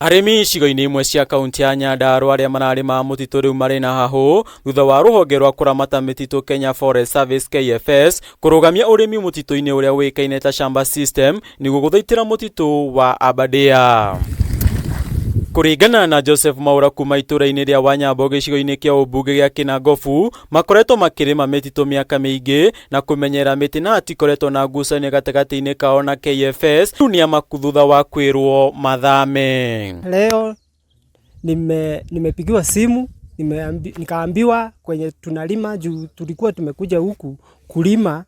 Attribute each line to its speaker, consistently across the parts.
Speaker 1: Arĩmi icigo-inĩ imwe cia kaunti ya Nyandarua arĩa mararĩma mũtitũ rĩu marĩ na hahũ thutha wa rũhonge rwa kũramata mĩtitũ Kenya Forest Service KFS kũrũgamia ũrĩmi mũtitũ-inĩ ũrĩa ũĩkaine ta shamba system nĩguo gũthaitĩra mũtitũ wa Aberdare. Kũringana na Joseph Maura kuma itũra-inĩ rĩa Wanyambo gĩcigo-inĩ kĩa ũmbunge gĩa Kĩnangobu, makoretwo makĩrĩma mĩtitũ mĩaka mĩingĩ na kũmenyera mĩtĩ na hatikoretwo na ngucanio gatagatĩ-inĩ kao na KFS, rĩu nĩ amaku thutha wa kwĩrwo mathame.
Speaker 2: Leo nimepigiwa simu nikaambiwa kwenye tunalima juu tulikuwa tumekuja huku kulima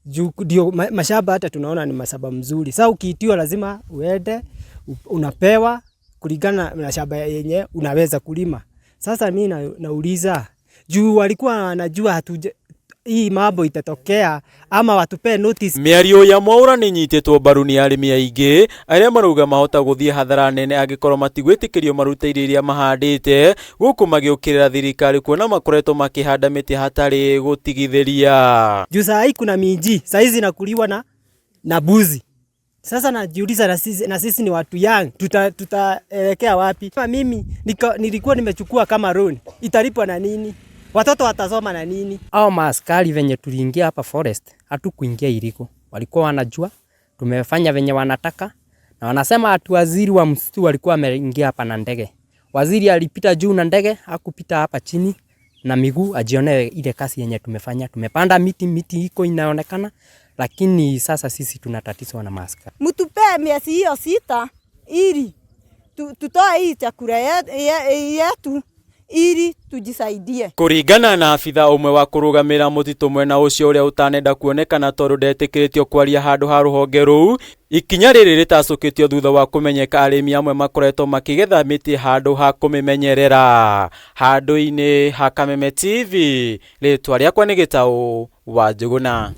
Speaker 2: juu ndio mashamba hata tunaona ni mashamba mzuri. Sasa ukiitiwa lazima uende unapewa kulingana na shamba yenye unaweza kulima. Sasa mi nauliza juu walikuwa wanajua hatuja hii mambo itatokea ama watupe notice.
Speaker 1: Mĩario ya Mwaura nĩ inyitĩtwo mbaru nĩ arĩmi aingĩ arĩa marauga mahota gũthiĩ hathara nene angĩkorwo matigwĩtĩkĩrio marute irio iria mahandĩte, gũkũ magĩũkĩrĩra thirikari kuona makoretwo makĩhanda mĩtĩ hatarĩ gũtigithĩria.
Speaker 2: Juu saa hii kuna minji, saa hizi inakuliwa na mbuzi. Sasa najiuliza na sisi ni watu young, tutaelekea wapi? Kama mimi nilikuwa nimechukua kama loan, italipwa na nini? Watoto watasoma na nini?
Speaker 3: Hao maaskari venye tuliingia hapa forest, hatukuingia illegal. Walikuwa wanajua tumefanya venye wanataka, na wanasema ati waziri wa msitu walikuwa wameingia hapa na ndege. Waziri alipita juu na ndege, hakupita hapa chini na miguu ajionee ile kazi yenye tumefanya. Tumepanda miti, miti iko inaonekana, lakini sasa sisi tuna tatizo na maaskari.
Speaker 4: Mtupee miezi hiyo 6 ili tutoe hii chakula yetu ili tujisaidie.
Speaker 1: Kũringana na abitha ũmwe wa kũrũgamĩrĩra mũtitũ mwena ũcio ũrĩa ũtanenda kuonekana tondũ ndetĩkĩrĩtio kwaria handũ ha rũhonge rũu, ikinya rĩrĩ rĩtacũkĩtio thutha wa kũmenyeka arĩmi amwe makoretwo makĩgetha mĩtĩ handũ ha kũmĩmenyerera. Handũ-inĩ ha Kameme TV, rĩtwa rĩakwa nĩ Gĩtaũ wa Njũgũna.